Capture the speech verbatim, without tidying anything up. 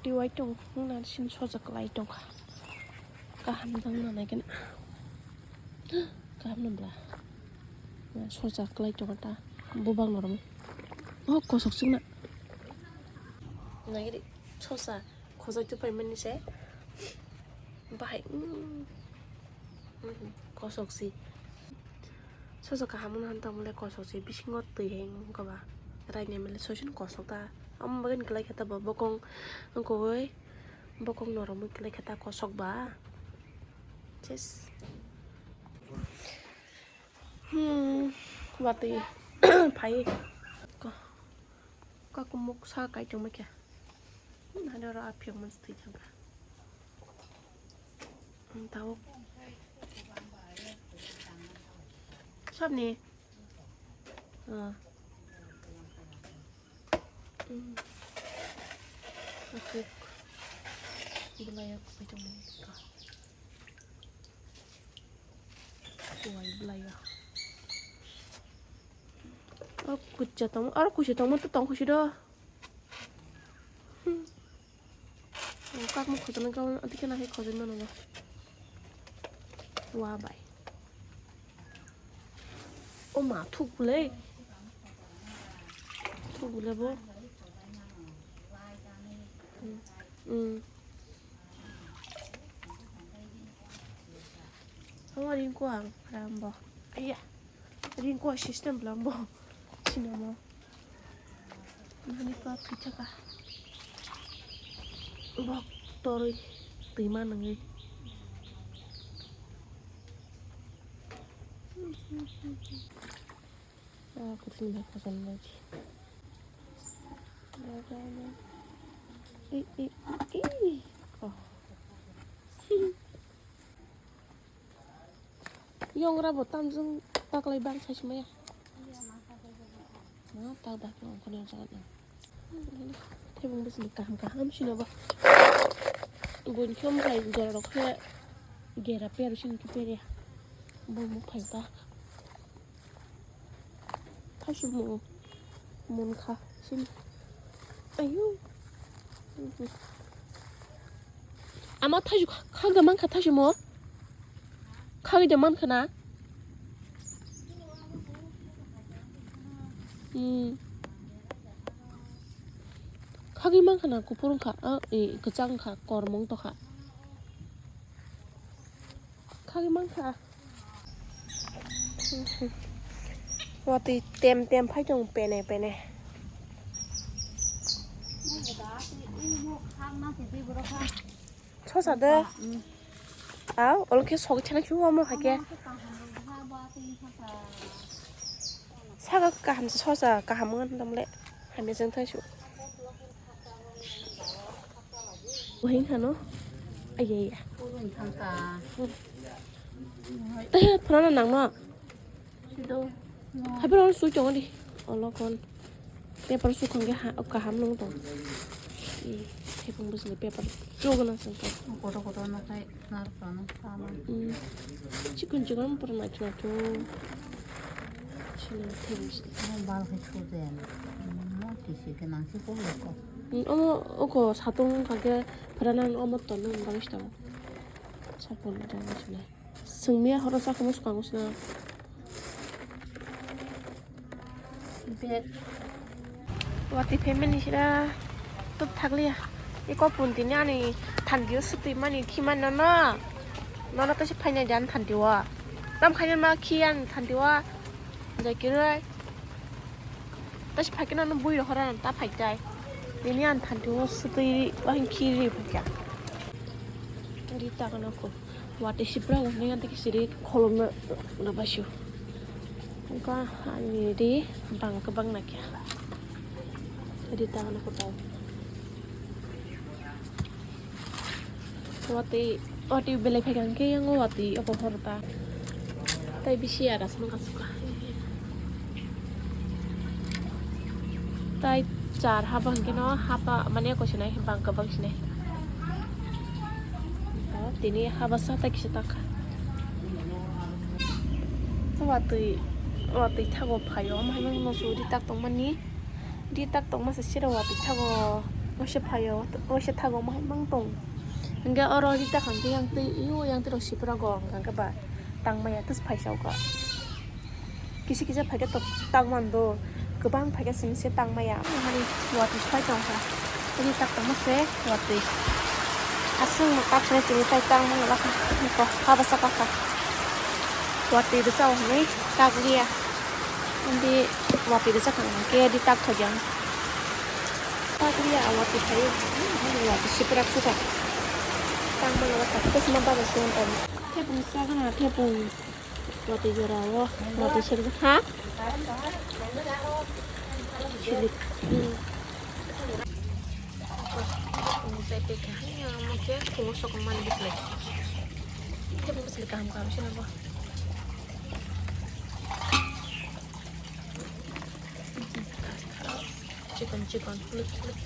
Tiwai tong, wngna sin soja kwlai tongkha. Kaham tang na nai kena. Kaham no bla. Na soja kwlai tongkha ta. Bubang norok. Oh, kosok singna. Nai di soja khojai tu pai mani se. Bahai. Mm. Mm, kosok si. Soso kaham wngna han tongmole kosok si, bisingo twi hai wngkha ba. Raini mele soisin kosok ta. Omo bagwi kwlai khe ta bo bokong wngkha oi. Bokong norok mui kwlai khe ta kosok ba. Ses. Hmm, watwi phai. Ko-, kakumuk sa kai tongma khe. Hmm, hani oro aphiyok man twi thangkha. Tabuk. Sabni? Ah. Hmm. Oke. Belai ya, kupai tongmani ka. Kuai belai ya. Aro kucha tong, aro kucha tongma to tong kusi do. Hmm. Kakma khojana gauna adikhe nahi khojai mano ba. Wa bai. O ma thuk bole. Thuk bole bo. Hmm. Hmm. Hawa ringko ang rambo. Aya. Ringko system lambo. Sinamo. Nani pa phichaka. Bok toroi twima nangwi. Ah, kuthung bai khajal nai. I, i, i. Oh. Yongra bo tamjung taklai bang sai simaya. Ma tak dak no kono jaga na. Thebung bwsni kaham kaham sino ba. Gun khom hai jora rok khe gera per sini ki per ya. Bo mo phai ta. Thaisu mo. Mon kha sini. Ayu. Ama thaisu kha, kha ga man kha thaisu mo. Khagwi de man khana. Hmm. Khagwi man khana, kuphur wngkha, ah, eh, kwchang wngkha, kormo wng tongkha. Khagwi man kha. Watwi tem tem phai tong pene pene. Sosa de. Au, ol khe sogwi thana khibi omo hai khe. Saka kaham se sosa kaham wng tong le. Hamya jeng thai su. Wahing hano. Ayaya. Teh, phana nang ma. Sido. Haiboro sui tongo di. Olo kon. Paper sukang ge ha, kaham nung tong. I, thepung bwswk paper chugana sung tong. Kotor kotor na khai nar kono sama. Hmm. Chikon chikon pura na khna tu. Chini thepung bwswk. Mo bal khai chu den. Mo tisi ke nang si ko ko. Hmm, omo oko satung kage phara nang omo ton nang bang sta. Sapon dong sile. Sengmia horo sakhumu swkango sina. Bag. Watwi phaimani sira tuk thakliya. Eko puntini ani thandio swtwi mani khimani nono. Nono kaisa phainai di ani thandio. Tam khaina ma khi ani thandio. Jai kiroi. Tasi phai khe nang bui rohor ta phai tai. Nini ang thanti o swtwi wahing khiri phai kha. Ri ta gana ko. Watwi sipra wngkha yang tiki siri kholom na na basio. Wngkha ani ri bang kwbang na kya. Ri ta gana ko tau. Watwi, watwi belai phai kha hwnkhe yang watwi obo horo ta. Tai bisi ara song ka suka. Tai char haba hwnkhe no haba mane ko sinai bang ka bang sinai. Tini haba sa ta kisa ta kha. Watwi, watwi thago phaio, omo hai no suri tak tong mani. Di tak tongma se sira watwi thago. Waisa phaio, waisa thago ma mang tong. Hingke oro rita khan ke yang twi, iyo yang twi rok sipra go hingke ba tang maya tus phai chao kha. Kisa kisa phaikhe tok tak mando, kwbang phaikhe simi se tang maya. Ani watwi phai tong kha. Ani tak tongma se watwi. Aswk no tak sini sini tai tang mano lakha. Niko haba saka kha. Watwi bwsa o hwnwi tak liya. Andi watwi bwsa kha hwnkhe di tak thok yang. Tak liya a watwi phai. Ani watwi siprak sukha. Tang mano lakha. Kusma baba se on. Thepung sa gana thepung. Watwi jora o, watwi sirjak ha? Silik. Ang jai peka, ya, mo khe, kumo sok mani bislai. Khe mo bislai kaham kaham sini bo. Chikon, chikon, lik, lik.